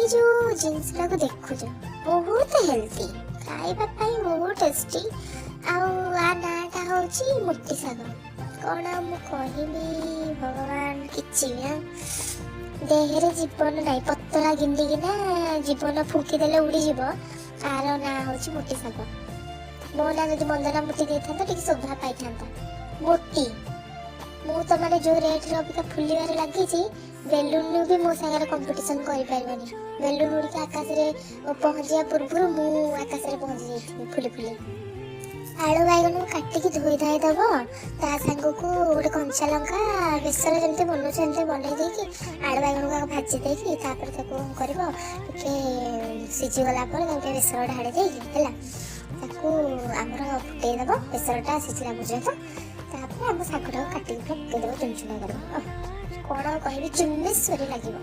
ଏଇ ଯେଉଁ ଜିନିଷଟାକୁ ଦେଖୁଛ, ବହୁତ ହେଲ୍ଦି, ଖାଇବା ପାଇଁ ବହୁତ ଟେଷ୍ଟି। ଆଉ ଆ ନାଁଟା ହେଉଛି ମୋଟି ଶାଗ। କ'ଣ ଆଉ ମୁଁ କହିବି ଭଗବାନ, କିଛି ବି ଦେହରେ ଜୀବନ ନାହିଁ। ପତଳା ଗିଣ୍ଡିକିନା ଜୀବନ ଫୁଙ୍କିଦେଲେ ଉଡ଼ିଯିବ। ଆର ନାଁ ହେଉଛି ମୋଟି ଶାଗ। ମୋ ନାଁ ଯଦି ବନ୍ଦନା ମୋଟି ଦେଇଥାନ୍ତା, ଟିକେ ଶୋଭା ପାଇଥାନ୍ତା। ମୋଟି ମୁଁ ତ ମାନେ ଯୋଉ ରେଟ୍ରେ ଅବିକା ଫୁଲିବାରେ ଲାଗିଛି, ବେଲୁନ ବି ମୋ ସାଙ୍ଗରେ କମ୍ପିଟିସନ୍ କରିପାରିବନି। ବେଲୁନ ଉଡ଼ିକି ଆକାଶରେ ପହଞ୍ଚିବା ପୂର୍ବରୁ ମୁଁ ଆକାଶରେ ପହଞ୍ଚି ଯାଇଥିବି ଫୁଲି ଫୁଲି। ଆଳୁ ବାଇଗଣକୁ କାଟିକି ଧୋଇ ଧାଇ ଦବ। ତା ସାଙ୍ଗକୁ ଗୋଟେ କଞ୍ଚା ଲଙ୍କା, ବେସର ଯେମିତି ବନଉଛ ସେମିତି ବନେଇ ଦେଇକି, ଆଳୁ ବାଇଗଣକୁ ଆଗ ଭାଜି ଦେଇକି, ତାପରେ ତାକୁ କ'ଣ କରିବ, ଟିକେ ସିଝିଗଲା ପରେ ତାକୁ ଟିକେ ବେସର ଢାଳି ଦେଇକି, ହେଲା, ତାକୁ ଆମର ଫୁଟେଇ ଦବ ବେସରଟା ସିଝିଲା ପର୍ଯ୍ୟନ୍ତ। ତାପରେ ଆମ ଶାଗଟାକୁ କାଟିକି ପୁରା ପକେଇଦବ, ଚୁନ ଚୁନା କରିବ। ଓଃ, କ'ଣ ଆଉ କହିବି, ଚୁମେଶ୍ୱରୀ ଲାଗିବ।